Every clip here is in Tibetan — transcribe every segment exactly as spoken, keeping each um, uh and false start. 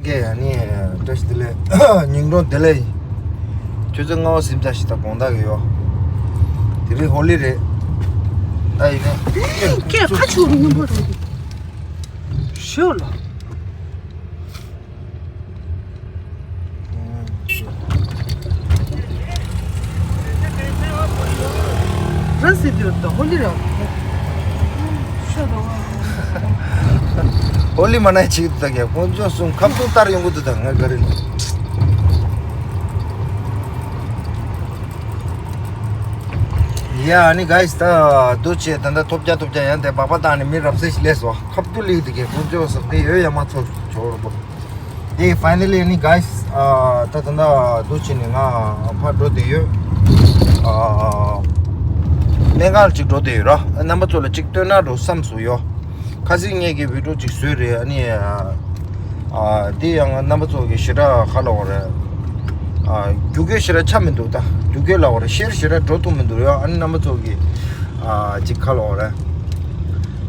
ཀེ་ཡ་ནི་བཀྲ་ཤིས་བདེ་ལེགས། ཉིན་གྲོང་བདེ་ལེགས། ཆུ་ཚོད་ལྔ་པ་ཟིན་ཚར་ཞིག་ད་དགོང་དག་གི་ཡོད། དེ་རིང་ཧོ་ལི་རེད། ད་ཡིན་ནའི་ཀེ་ཁ་ཆུ་རུ་སྙོམས་པོ་རུ་ཤོད་ལ། ར་སི་དུ་ད་ཧོ་ལི་ར། ཧོ་ལི་མ་ན་ཅིག་ད་གེ་དཀོན་མཆོག་གསུམ་ཁ་བཏུད་ལྟར་ཡོང་གི་འདུག་ད་ང་ག་རེ་ལ། ཡ་ཨ་ནི་གྷའི་སི་ད་འདུག་བྱས་ད་ད་ཐོབ་རྒྱ་ཐོབ་རྒྱ་ཡང་དེ་སྦག་སྦག་བཏང་ནས་མི་རབ་གསལ་ཞིག་སླེབས་སོང་། ཁ་བཏུད་ལི་དེ་གེ་དཀོན་མཆོག་གསུམ་དེ་ཡོད་ཡ་མ་ཚོ་ཆོག་རོ་པོ། དེ་ཕའི་ནལ་ལི་ཨ་ནི་གྷའི་སི་ཨ་ད་ད་ད་འདུག་བྱས་ནས་ང་ཕར་འགྲོ་བསྡད་ཡོད། ཨ་སྨན་ཁང་ལ་ཅིག་འགྲོ་བསྡད་ཡོད་ར། རྣམ་པ་ཚོ་ལ་ཅིག་སྟོན་ན་འགྲོ་བསམ་སོང་ཡོད། ཁ་སང་ངེད་ཀྱི་བི་ཌིའོ་ཅིག་བཟོས་རེད། ཨ་ནི་ཨ་དེ་ཡང་རྣམ་པ་ཚོ་གི་ཞེ་དྲག་ཁ་ལོ་རེད། ཨ་རྒྱུ་རྐྱེན་ཞེ་དྲག་ཆ་མི་འདུག་ད་རྒྱུ་རྐྱེན་ལ་བ་རེད་ཤེར་ཞེ་དྲག་འགྲོ་ཐུབ་མི་འདུག་ཡ། ཨ་ནི་རྣམ་པ་ཚོ་གི་ཨ་ཅིག་ཁ་ལོ་རེད།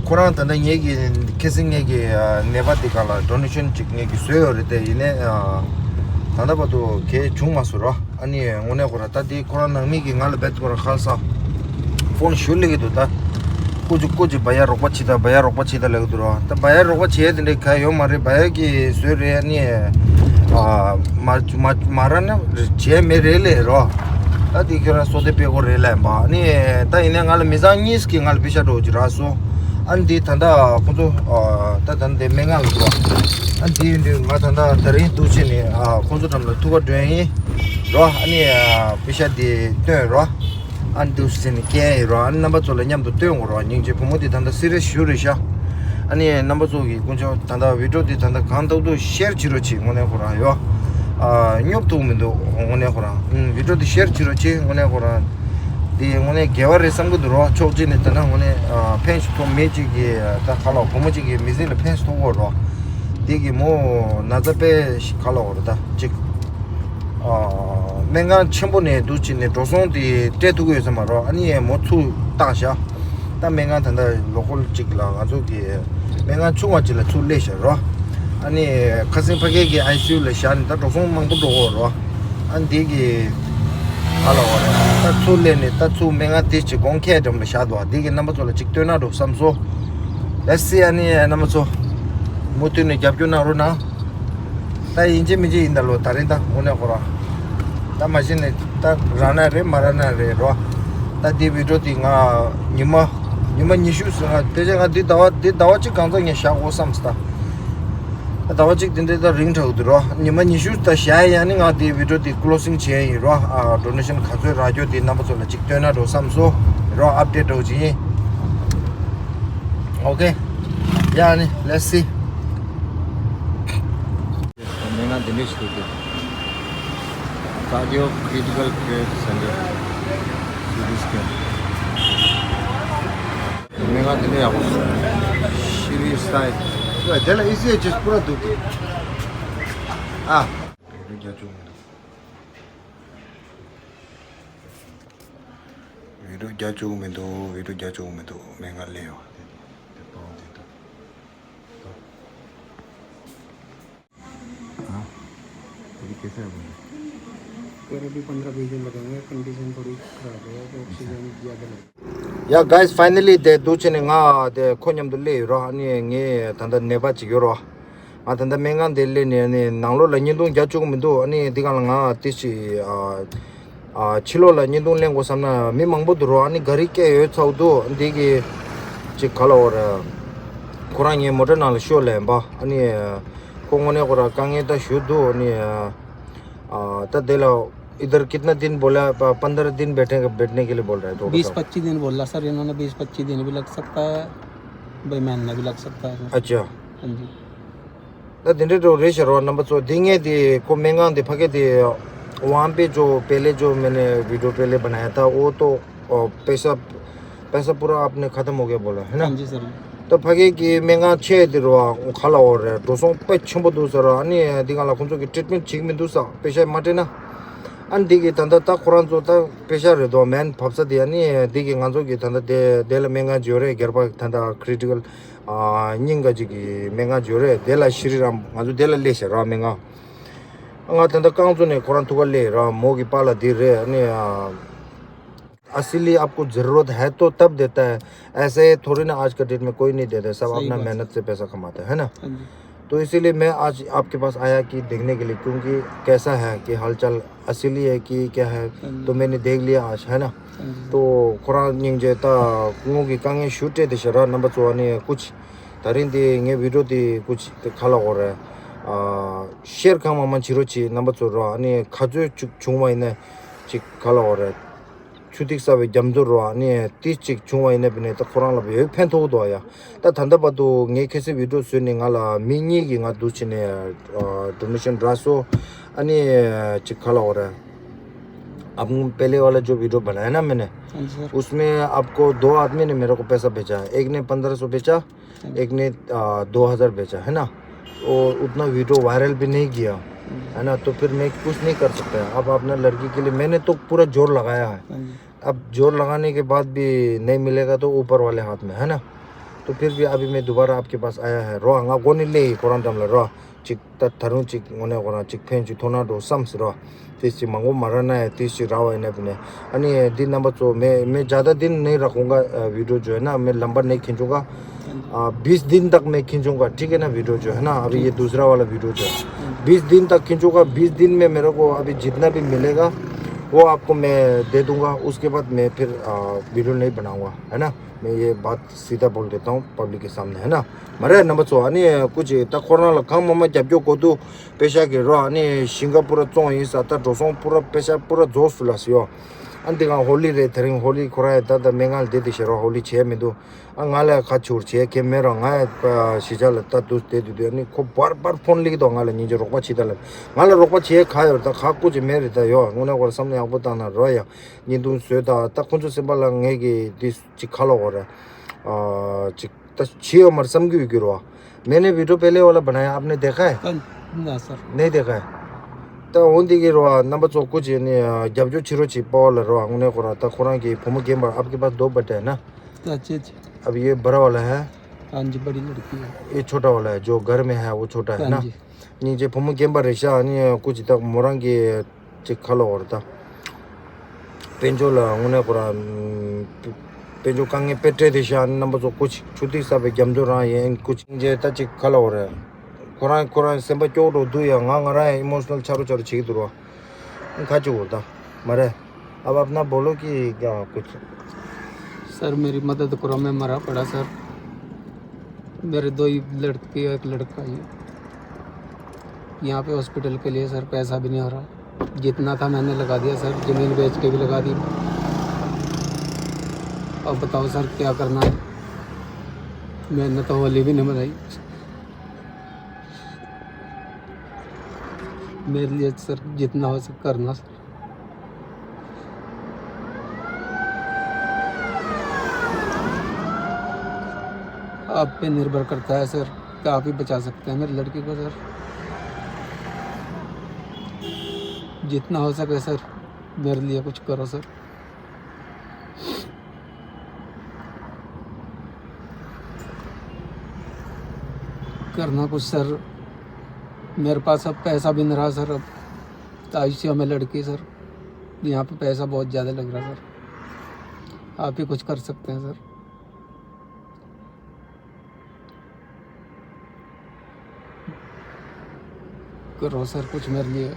ཁོ་རང་ད་ལྟ་ངེད་ཀྱི་ཁ་སང་ངེད་ཀྱི་ཨ་ནད་པ་དེ་ག་ལ་ཌོ་ནེ་ཤན་ཅིག་ངེད་ཀྱི་བཟོས་ཡོད་རེད། དེ་ཡིན་ནའི་ཨ་ད་ལྟ་བར་དུ་གས་བྱུང་མ་སོང་ར། ཨ་ནི་དངོས་གནས་ཁོ་རང་ད་དེ་ཁོ་རང་ནང་མི་གི་ང་ལ་རྦད་ཁོ་རང་ཁ་ལ་ས་ཕོན་ཞུ་ལེ་གི་འདུག་ད་ཀོ་ཅི་ཀོ་ཅི་བ་ཡ་རོགས་པ་བྱེད་ད་བ་ཡ་རོགས་པ་བྱེད་ད་ལེ་གི་འདུག་ར། ད་བ་ཡ་རོགས་པ་བྱེད་ཡ་དེ་འདྲའི་ག་ཡོད་མ་རེད། བ་ཡ་གི་བཟོས་རེད། ཨ་ནི་ཨ་མ་མ་མ་ར་ན་བྱས་མེད་རེད་ལེ་རོ། ད་དེ་ཁྱོད་རང་སོ་དེ་སྤེལ་གོ་རེད་ལེ་བ། ཨ་ནི་ད་ཡིན་ནའི་ང་ལ་མི་ཚང་གཉིས་ཀྱི་ང་ལ་པེ་ཤ་འགྲོ་གི་ར་སོ། ཨ་ནི་དེ་ད་ལྟ་ཁོང་ཚོ་ཨ་ད་ད་ལྟ་དེ་སྨན་ཁང་ལ་འགྲོ། ཨ་ནི་དེ་ཡིན་དུས་ང་ད་ལྟ་ད་རིང་འདུག་བྱས་ནས་ཨ་ཁོང་ཚོ་འགྲམ་ལ་ཐུག་ག་འགྲོ་ཡིན། རོ། ཨ་ནི་ཨ་པེ་ཤ་དེ་སྟོན་རོ། ཨ་ནི་འདུག་སེ་ནི་སྐྱེལ་ཡིན་རོ། ཨ་ནི་རྣམ་པ་ཚོ་ལ་མཉམ་དུ་སྟོན་དགོས་རོ། སྙིང་རྗེ་བུ་མོ་དེ་ད་ལྟ་སི་རི་ཡས་ཞུ་རེད་ཤག་ཨ་ནི་རྣམ་པ་ཚོ་གི་དཀོན་མཆོག་ད་ལྟ་བི་ཌིའོ་དེ་ད་ལྟ་གང་ཐུབ་ཐུབ་ཤེར་བྱེད་རོགས་བྱེད། དངོས་གནས་ཁོ་རང་ཡོ། ཨ་སྙོབ་ཐུབ་མི་འདུག་དངོས་གནས་ཁོ་རང་ཨུམ་བི་ཌིའོ་དེ་ཤེར་བྱེད་རོགས་བྱེད། དངོས་གནས་ཁོ་རང་དེ་དངོས་གནས་དགེ་བ་རེད་བསམ་གི་འདུག་རོ། ཕྱོགས་གཅིག་ནས་ད་ན་དངོས་གནས་ཨ་ཕན་ཞིག་ཐོགས་མེད་ཅིག་གི་ད་ག་ལ་བུ་མོ་ཅིག་གི་མི་ཚེ་ལ་ཕན་ཞིག་ཐོགས་གོ་རོ། དེ་གི་མོ་ན་ཚ་དཔེ་ཞིག་ག་ལ་འོ་རེད་ད་ཅིག་ཨ་སྨན་ཁང་ཆེན་པོ་ནས་འདུག་ཅིག་ནས་འགྲོ་སོང་དེ་སྤྲད་ཐུབ་ཀྱི་ཡོད་ས་མ་རོ། ཨ་ནི་མོ་ཚུར་བཏང་བཞག་ད་སྨན་ཁང་ད་ལྟ་ལོ་ཀལ་ཅིག་ལ་ང་ཚོ་གི་སྨན་ཁང་ཆུང་བ་ཅིག་ལ་ཚུར་སླེབས་བཞག་རོ། ཨ་ནི་ཁ་སང་ཕ་གི་གི་ཨའི་སི་ཡུ་ལ་བཞག་ནས་ད་འགྲོ་སོང་མང་པོ་འགྲོ་གོ་རོ། ཨ་ནི་དེ་གི་ཨ་ལ་འོ་རེད་ད་ཚུར་སླེབས་ནས་ད་ཚུར་སྨན་ཁང་དེ་ཅིག་གོང་ཁེ་འགྲམ་ལ་བཞག་འདུག་དེ་གི་རྣམ་པ་ཚོ་ལ་ཅིག་སྟོན་ན་འགྲོ་བསམ་སོང་། Let's see། ཨ་ནི་རྣམ་པ་ཚོ་མུ་མཐུད་ནས་རྒྱབ་སྐྱོར་གནང་རོགས་གནང་། ད་ཡིན་གཅིག་མིན་གཅིག་ཡིན་ད་ལོ་ད་རིང་ད་དངོས་གནས་ཁོ་རང་། ད་མ་གཞི་ནས་ད་རག་ན་རེད་མ་རག་ན་རེད་རོ། ད་འདི་བི་ཌིའོ་འདི་ང་ཉི་མ་ཉི་མ་ཉི་ཤུ་ཟིན་ང་དེ་ཆ་ང་འདི་ཟླ་བ་འདི་ཟླ་བ་གཅིག་གང་ཚ་ངས་བཞག་དགོས་བསམ་སི་ད། ད་ཟླ་བ་གཅིག་འདི་འདྲའི་ད་རིང་དྲགས་འདུག་རོ། ཉི་མ་ཉི་ཤུ་ད་བཞག་ཡ་ནི་ང་འདི་བི་ཌིའོ་འདི་ཀློ་སིང་བྱས་ཡིན་རོ། ཨ་ཌོ་ནེ་ཤན་ག་ཚོད་རག་རྒྱུ་འདི་རྣམ་པ་ཚོ་ལ་གཅིག་སྟོན་ན་འགྲོ་བསམ་སོ་རོ། ཨབ་ཌེཊ་འགྲོ་གི་ཡིན། ཨོ་ཁེ། ཡ་ནི་let's see། སྨན་ཁང་འདི་འདྲ་ཞིག་འདུག Cardio Critical Care Center། སི་ཊི་སི་ཀེན། སྨན་ཁང་འདི་འདྲ་ཡག་པོ་འདུག་ཤི་རི་སི་ཊའིལ། ཝེ་དེ་ལ་ཨི་སི་ཨེཆ་ཨེས་པུ་ར་འདུག་ཨ། བི་ཌིའོ་རྒྱག་བཅུག་མི་འདུག་བི་ཌིའོ་རྒྱག་བཅུག་མི་འདུག་བི་ཌིའོ་རྒྱག་བཅུག་མི་འདུག་སྨན་ཁང་སླེབས་ཡོང་། དེ་དེ་དེ་པའོ་དེ་འདུག हाँ, अभी कैसा है बोले? सर, अभी पन्द्रह बीस दिन लगेंगे, कंडीशन थोड़ी खराब है, तो ऑक्सीजन ज़्यादा लगे। ཡ་guys, finally དེ་འདུག་བྱས་ནས་ང་དེ་ཁོ་མཉམ་དུ་སླེབས་ཡོད་རོ། ཨ་ནི་ངས་ད་ལྟ་ནད་པ་ཅིག་ཡོད་རོ། ང་ད་ལྟ་སྨན་ཁང་དེ་སླེབས་ནས་ཨ་ནི་ནང་ལོགས་ལ་བརྙན་ཐུང་རྒྱག་བཅུག་གི་མི་འདུག་ཨ་ནི་འདི་གང་ལ་ང་དེ་ཅིག་ཨ། ཨ་ཕྱི་ལོགས་ལ་བརྙན་ཐུང་ལེན་དགོས་བསམ་ན་མི་མང་པོ་འདུག་རོ། ཨ་ནི་ག་རེ་སྐད་ཡོད་ཚ་བོ་འདུག་འདི་གི་ཅིག་ག་ལ་འོ་ར། ཁོ་རང་ངའི་མོ་ཊ་ནང་ལ་ཤོག་ལབ་པ། ཨ་ནི་ཁོ་དངོས་གནས་ཁོ་རང་དཀའ་ངལ་ད་ཞུ་འདུག་ཨ་ནི་ཨ་ད་དེ་ལ་इधर कितना दिन बोला? प- पन्द्रह दिन बैठे बैठने के लिए बोल रहा है डॉक्टर बीस साहब। पच्चीस दिन बोला सर इन्होंने, बीस पच्चीस दिन भी लग सकता है, भाई महीना भी लग सकता है सर। अच्छा। हाँ जी। ད་དེ་འདྲའི་འགྲོ་རེད་ཤག་རོ། རྣམ་པ་ཚོ་འདི་ངས་དེ་ཁོ་སྨན་ཁང་དེ་ཕ་གི་དེ वहाँ पे जो पहले जो मैंने वीडियो पहले बनाया था वो तो अ, पैसा पैसा पूरा आपने खत्म हो गया बोला है ना? हाँ जी सर। ད་ཕ་གི་གི་སྨན་ཁང་ཆེ་དེ་རོ་ག་ལ་འོ་རེད། འགྲོ་སོང་དཔེ་ཆེན་པོ་འདུག་ཟེར་རོ། ཨ་ནི་འདི་གང་ལ་ཁོང་ཚོ་གི་ཊི་རིཊ་མེན་ཊི་བྱེད་ཀྱི་མི་འདུག་ས། པེ་ཤ་མ་སྤྲད་ན། ཨ་ནི་འདི་གི་ད་ལྟ་ད་ཁོ་རང་ཚོ་ད་པེ་ཤ་རེད་དོ་སྨན་བབས་ས་དེ། ཨ་ནི་འདི་གི་ང་ཚོ་གི་ད་ལྟ་དེ་དེ་ལ་སྨན་ཁང་ཅིག་ཡོད་རེད། སྒེར་པ་ད་ལྟ་ཁི་རི་ཊི་ཀལ་ཨ་སྙིང་ག་ཅིག་གི་སྨན་ཁང་ཅིག་ཡོད་རེད། དེ་ལ་ཤི་རི་རམ་ང་ཚོ་དེ་ལ་སླེབས་ཤག་ར་སྨན་ཁང་། ང་ད་ལྟ་རྐང་བཙུགས་ནས་ཁོ་རང་ཐུག་ག་སླེབས་ར། མོ་གི་པཱ་ལགས་འདི་རེད། ཨ་ནི་ཨ། असली आपको ज़रूरत है तो तब देता है। ऐसे थोड़ी ना आज का डेट में कोई नहीं देता है, सब सही अपना बात है। मेहनत से पैसा कमाता है, है ना? हाँ जी। तो इसीलिए मैं आज आपके पास आया कि देखने के लिए, क्योंकि कैसा है, कि हालचाल असली है कि क्या है, हाँ जी। तो मैंने देख लिया आज, है ना? हाँ जी। तो ཁོ་རང་སྙིང་རྗེ། ད་ངོ་གི་དཀའ་ངལ་ཞུ་སྤྲད་དེ་ཤ་ར། རྣམ་པ་ཚོ་ཨ་ནི་ཀུ་ཅི་ད་རིང་འདི་ངའི་བི་ཌི་ཡོ་དེ་ཀུ་ཅི་དེ་ག་ལབ་དགོས་རེད། ཨ་ཤེར་གང་མང་མང་བྱེད་རོགས་གྱིས། རྣམ་པ་ཚོ་ར། ཨ་ནི་ག་ཚོད་ཅིག་བྱུང་བ་ཡིན་ན་ཅིག་ག་ལབ་དགོས་རེད། ཆུ་ཐིགས་གསར་པའི་རྒྱ་མཚོ་རོ། ཨ་ནི་ཏིས་ཅིག་བྱུང་བ་ཡིན་ན་བི་ནས་ད་ཁོ་རང་ལ་ཡོད་ཕན་ཐོགས་འདུག་ཡ། ད་ད་ལྟ་བར་དུ་ངས་ཁ་སང་བི་ཌི་ཡོ་བཟོས་ནས་ང་ལ་མི་གཉིས་ཀྱིས་ང་འདུག་བྱས་ནས་ཨ་ཌོ་ནེ་ཤན་རག་སོང་། ཨ་ནི་ཅིག་ག་ལབ་དགོས་རེད། आपने पहले वाला जो वीडियो बनाया ना मैंने, हाँ जी सर। उसमें आपको दो आदमी ने मेरे को पैसा भेजा, एक ने पन्द्रह सौ भेजा, एक ने आ, दो हज़ार बेचा, है ना? और उतना वीडियो वायरल भी नहीं किया, है ना? तो फिर मैं कुछ नहीं कर सकता। अब अपना लड़की के लिए मैंने तो पूरा जोर लगाया है। हाँ जी। अब जोर लगाने के बाद भी नहीं मिलेगा तो ऊपर वाले हाथ में, है ना? तो फिर भी अभी मैं दोबारा आपके पास आया है। རོ་ང་གོ་ནི་ལེ་ཁོ་རང་འགྲམ་ལ་རོ། ཅིག་ད་ད་རུང་ཅིག་དངོས་གནས་ཁོ་རང་ཅིག་ཕན་ཅིག་ཐོགས་ན་འགྲོ་བསམ་སི་རོ། དེ་ཅིག་མང་པོ་མ་རག་ན་ཡང་དེ་ཅིག་རག་པ་ཡིན་ན་བི་ནས། ཨ་ནི་འདི་རྣམ་པ་ཚོ། मैं मैं ज़्यादा दिन नहीं रखूँगा वीडियो जो है ना, मैं लंबा नहीं खींचूँगा। आ, बीस दिन तक मैं खींचूँगा, ठीक है ना, वीडियो जो है ना, अभी ये दूसरा वाला वीडियो जो है, बीस दिन तक खींचूँगा। बीस दिन में मेरे को अभी जितना भी मिलेगा वो आपको मैं दे दूँगा। उसके बाद मैं फिर आ, वीडियो नहीं बनाऊँगा, है ना। मैं ये बात सीधा बोल देता हूँ पब्लिक के सामने, है ना। མ་རེད་རྣམ་པ་ཚོ། ཨ་ནི་ཀུ་ཅི་ད་ཁོ་རང་ལ་གང་མང་མང་རྒྱབ་སྐྱོར་དགོས་འདུག་པེ་ཤ་གི་རོ། ཨ་ནི་ཤིང་ག་པུ་ར་བཙོང་ཡིན་ས། ད་འགྲོ་སོང་པུ་ར་པེ་ཤ་པུ་ར་རྫོགས་སུ་ལ་སི་ཡོ། ཨ་འདི་གང་ཧོ་ལི་རེད། དེ་རིང་ཧོ་ལི་ཁོ་ར་ཡ་ད་ད་སྨན་ཁང་ལ་བསྡད་དེ་ཤེ་རོ། ཧོ་ལི་བྱས་མི་འདུག་ཨ་ང་ལ་ཁ་ཆུར་བྱས་ཁེ་མེད་རོ། ང་ཡ་གཞིས་ཆགས་ལ་ད་འདུག་བསྡད་དུས་དུས། ཨ་ནི་ཁོ་བར་བར་ཕོན་སླེབས་ཀྱི་འདུག་ང་ལ་སྙིང་རྗེ་རོགས་པ་བྱེད་ད་ལབ། ང་ལ་རོགས་པ་བྱེད་ག་ཡོད། ད་ག་ཀུ་ཅི་མེད་རེད། ད་ཡོ་དངོས་གནས་ཁོ་ར་བསམ་བློ་ཡག་པོ་བཏང་ན་རོ་ཡ། བརྙན་ཐུང་བཟོས་ད་ད་ཁོ་ཚོ་སེམས་པ་ལ་ངས་གི་དེ་ཅིག་ག་ལབ་དགོས་རེད། ཨ་ཅིག་ད་བྱེད་ཡོད་མ་རེད་བསམ་གྱི་ཡོད་ཀྱི་རོ། मैंने वीडियो पहले वाला बनाया, आपने देखा है? हाँ, ना सर। नहीं देखा है? ད་འོ་འདི་གི་རོ། རྣམ་པ་ཚོ་ཀུ་ཅི་ནི་རྒྱབ་སྐྱོར་བྱེད་རོགས་གྱིས། པ་བ་ལ་རོ། དངོས་གནས་ཁོ་ར་ད་ཁོ་རང་གི་བུ་མོ་རྒན་པ། आपके पास दो बेटे हैं ना? हाँ जी, जी। अब ये बड़ा वाला है? हाँ जी, बड़ी लड़की है। ये छोटा वाला है जो घर में है, वो छोटा है ना? हाँ जी। སྙིང་རྗེ། བུ་མོ་རྒན་པ་རེད་ཤག་ཨ་ནི་ཀུ་ཅི་ད་མོ་རང་གི་ཅིག་ག་ལབ་དགོས་རེད། ད་དཔལ་འབྱོར་ལ་དངོས་གནས་ཁོ་ར་དཔལ་འབྱོར་དཀའ་ངལ་དཔེ་འཕྲད་དེ་ཤག་ཨ་ནི་རྣམ་པ་ཚོ་ཀུ་ཅི་ཆུ་ཐིགས་གསར་པའི་རྒྱབ་མདུན་རང་ཡིན། ཀུ་ཅི་སྙིང་རྗེ། ད་ཅིག་ག་ལབ་དགོས་རེད། ཁོ་རང་ཁོ་རང་སེམས་པ་སྐྱོ་བོ་འགྲོ་འདུག་ཡ། ང་ང་རང་ཡང་ཨི་མོ་ཤི་ནལ་ཆགས་རོ་ཆགས་རོ་བྱེད་ཀྱི་འདུག་རོ། ཁ་ཅིག་འོར་ད་མ་རེད། अब अपना बोलो कि क्या कुछ। सर, मेरी मदद करो, मैं मरा पड़ा सर। मेरे दो ही लड़के, एक लड़का ही। यहाँ पे हॉस्पिटल के लिए सर पैसा भी नहीं आ रहा। जितना था मैंने लगा दिया सर, ज़मीन बेच के भी लगा दी। अब बताओ सर, क्या करना है? मैंने तो होली भी नहीं मनाई। मेरे लिए सर जितना हो सके करना सर। आप पे निर्भर करता है सर, कि आप ही बचा सकते हैं मेरे लड़की को सर। जितना हो सके सर, मेरे लिए कुछ करो सर। करना कुछ सर, मेरे पास अब पैसा भी नहीं रहा सर। अब तो आई सी यू में लड़की सर, यहाँ पे पैसा बहुत ज़्यादा लग रहा सर। आप ही कुछ कर सकते हैं सर। करो सर कुछ मेरे लिए,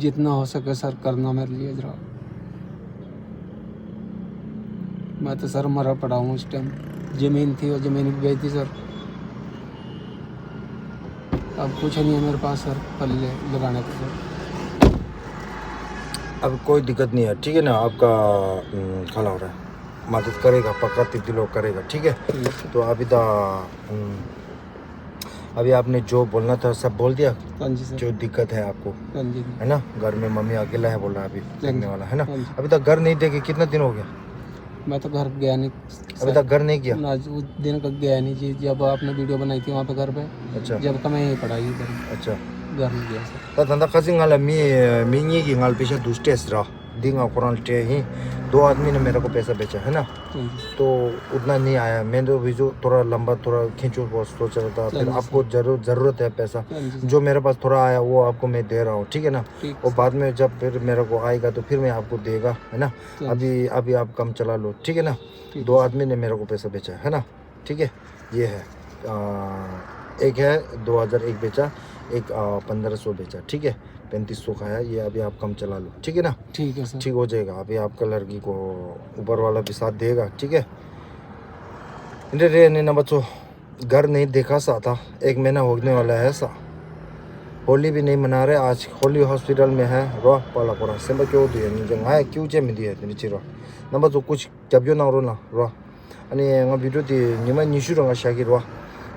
जितना हो सके सर करना मेरे लिए जरा। मैं तो सर मरा पड़ा हूँ इस टाइम। ज़मीन थी, वो ज़मीन भी बेच दी सर। अब कुछ नहीं है मेरे पास सर पल्ले लगाने को सर। अब कोई दिक्कत नहीं है, ठीक है ना? आपका हम्म, खड़ा हो रहा है। मदद करेगा, पक्का तिथि लोग करेगा, ठीक है? ठीक है। तो अभी तो हम्म, अभी आपने जो बोलना था सब बोल दिया। हाँ जी सर। जो दिक्कत है आपको, हाँ जी। है ना? घर में मम्मी अकेला है बोल रहा है अभी, देखने वाला है ना? हाँ जी। अभी तक घर नहीं देखे, कितना दिन हो गया? मैं तो घर गया नहीं। अभी तक घर नहीं गया? ना, उस दिन का गया नहीं जी, जब आपने वीडियो बनाई थी वहाँ पे घर पे। अच्छा। जब का मैं यहीं पड़ा इधर। अच्छा। घर नहीं गया सर। ད་ད་ལྟ་ཁ་སང་ང་ལ་མི་མི་གཉིས་ཀྱིས་ང་ལ་པེ་ཤ་དུ་སྤྲད་ཟེར་ར། འདི་ང་ཁོ་རང་ལ་སྤྲད་ཡིན། दो आदमी ने मेरे को पैसा बेचा है ना। हाँ जी। तो उतना नहीं आया। मैं तो भी जो थोड़ा लंबा थोड़ा खींचो वो सोच रहा था। फिर चलिए आपको जरूर जरूरत है पैसा। हाँ जी सर। जो मेरे पास थोड़ा आया वो आपको मैं दे रहा हूँ, ठीक है ना। ठीक वो बाद में जब फिर मेरे को आएगा तो फिर मैं आपको देगा, है ना। चलिए। अभी अभी आप काम चला लो, ठीक है ना। ठीक दो है। आदमी ने मेरे को पैसा बेचा है ना, ठीक है। ये है, आ, एक है दो हज़ार एक बेचा, एक, आ, पन्द्रह सौ बेचा, ठीक है। पैंतीस सौ का है ये। अभी आप काम चला लो, ठीक है ना। ठीक है सर। ठीक हो जाएगा। अभी आपका लड़की को ऊपर वाला भी साथ देगा, ठीक है। रे रे ने नंबर तो घर नहीं देखा सा था, एक महीना होने वाला है सा। होली भी नहीं मना रहे, आज होली हॉस्पिटल में है। रो पाला कोरा सेम्बा क्यों दिए मुझे, हाँ क्यों चे में दिए तेरे चिरो। नंबर तो कुछ जब यो ना रो ना रो। अनि ང་ཝི་ཌི་ཡོ་དེ་ཉི་མ་ཉི་ཤུ་རང་ང་བཞག་གི་རོ།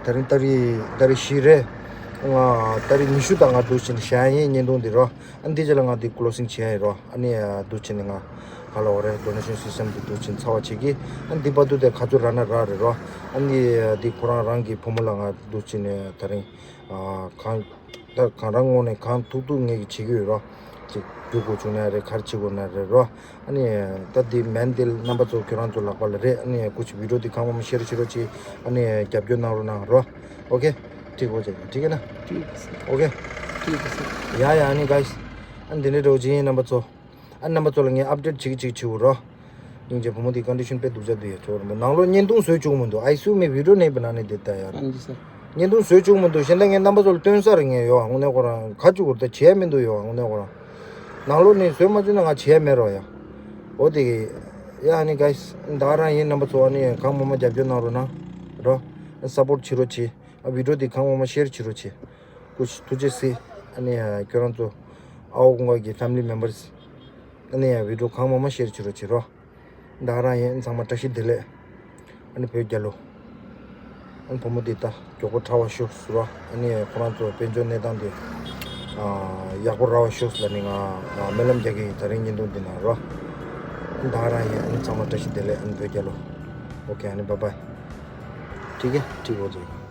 ད་རིང་ཏ་རིག་ཏ་རིག་བཞི་རེད། ང་ཏ་རིག་ཉི་ཤུ་དང་ང་འདུག་ཕྱིན་བཞག་ཡིན་བརྙན་ཐུང་འདི་རོ། ཨ་འདི་རྗེས་ལ་ང་འདི་closing་བྱས་ཡིན་རོ། ཨ་ནི་འདུག་ཕྱིན་ནི་ང་ག་ལ་འོ་རེད། donation system་འདི་འདུག་ཕྱིན་ཚར་བ་བྱེད་ཀྱི། ཨ་འདི་བར་དུ་དེ་ག་ཚོད་རག་ན་རག་རེད་རོ། ཨ་ནི་འདི་ཁོ་རང་རང་གི་བུ་མོ་ལ་ང་འདུག་ཕྱིན་ནི་ད་རིང་གང་། ད་གང་རང་ངོས་ནས་གང་ཐུབ་ཐུབ་ངས་ཀྱི་བྱེད་ཀྱི་ཡོད་རོ། ཅིག་རྒྱུག་དགོས་བྱུང་ན་རེད། ག་རེ་བྱེད་དགོས་ན་རེད་རོ། ཨ་ནི་ད་འདི་མན་འདི་རྣམ་པ་ཚོ་ཁྱོད་རང་ཚོ་ལག་པ་ལ་རེད། ཨ་ནི་ཀུ་ཅི་ཝི་ཌི་ཡོ་འདི་གང་མང་མང་ཤེར་བྱེད་རོགས་གྱིས། ཨ་ནི་རྒྱབ་སྐྱོར་གནང་རོགས་གནང་རོ། ཨོ་ཁེ། ཁྲིག་ཧོ་ཅེ་ཁྲིག་ཨེ་ན། ठीक है सर। ཨོ་ཁེ། ठीक है सर। ཡ་ཡ། ཨ་ནི་གཱི་སི། ཨ་ནི་འདི་འདྲའི་འདྲ་བོ་ཅིག་ཡིན། རྣམ་པ་ཚོ། ཨ་ནི་རྣམ་པ་ཚོ་ལ་ངས་ཨབ་ཌེཊ་བྱེད་ཀྱི་ཅིག་བྱེད་འོ་རོ། སྙིང་རྗེ། བུ་མོ་དེའི་ཀོན་ཌི་ཤན་དཔེ་སྡུག་ཅག་འདུག་ཡ། ཚོར་མོ་ནང་ལོགས་བརྙན་ཐུང་བཟོས་བཅུག་མི་འདུག་ཨའི་སུ་མེ་ཝི་ཌི་ཡོ་ནེ་བི་ན་ནེ་དེ་ད་ཡ་ར། हाँ जी सर। བརྙན་ཐུང་བཟོས་བཅུག་མི་འདུག་གཞན་དག་ངས་རྣམ་པ་ཚོ་ལ་སྟོན་ས་རེད། ངས་ཡོ་དངོས་གནས་ཁོ་རང་ག་བཅུག་གོ་ད་བྱས་མི་འདུག་ཡོ་དངོས་གནས་ཁོ་རང་། ནང་ལོགས་ནས་བཟོས་མ་བཅུག་ན་ང་བྱས་མེད་རོ་ཡ། འོ་དེ་གི། ཡ་ཨ་ནི་གཱི་སི། ད་རང་ཡིན། རྣམ་པ་ཚོ་ཨ་ནི་གང་མང་མང་རྒྱབ་སྐྱོར་གནང་རོགས་གནང་རོ། སཔོར་ཊི་བྱེད་རོགས་གྱིས། ཨ་ཝི་ཌི་ཡོ་དེ་གང་མང་མང་ཤེར་བྱེད་རོགས་གྱིས། ཀུ་ཅི་ཐུགས་རྗེ་ཆེ། ཨ་ནི་ཁྱོད་རང་ཚོ་ཨའོ་ཀུང་གི་ཕེ་མི་ལི་མེམ་བར་སི། ཨ་ནི་ཝི་ཌི་ཡོ་གང་མང་མང་ཤེར་བྱེད་རོགས་གྱིས་རོ། ད་རང་ཡིན། ཚང་མ་བཀྲ་ཤིས་བདེ་ལེགས། ཨ་ནི་བོད་རྒྱལ་ལོ། ཨ་ནི་བུ་མོ་འདི་ད་མགྱོགས་པོ་དྲག་པོ་ཤོག་ཟེར་རོ། ཨ་ནི་ཁོ་རང་ཚོ་དཔལ་འབྱོར་གནས་སྟངས་འདི་ཡག་པོ་རག་པ་ཤོག་ལབ་ནི་ང་སྨོན་ལམ་རྒྱག་གི་ཡིན། ད་རིང་བརྙན་ཐུང་འདི་ནང་རོ། ད་རང་ཡིན། ཨ་ནི་ཚང་མ་བཀྲ་ཤིས་བདེ་ལེགས། ཨ་ནི་བོད་རྒྱལ་ལོ། ཨོ་ཁེ། ཨ་ནི་བཱའི་བཱའི། ཁྲིག་ཨེ་ཁྲིག་ཧོ་ཅེ།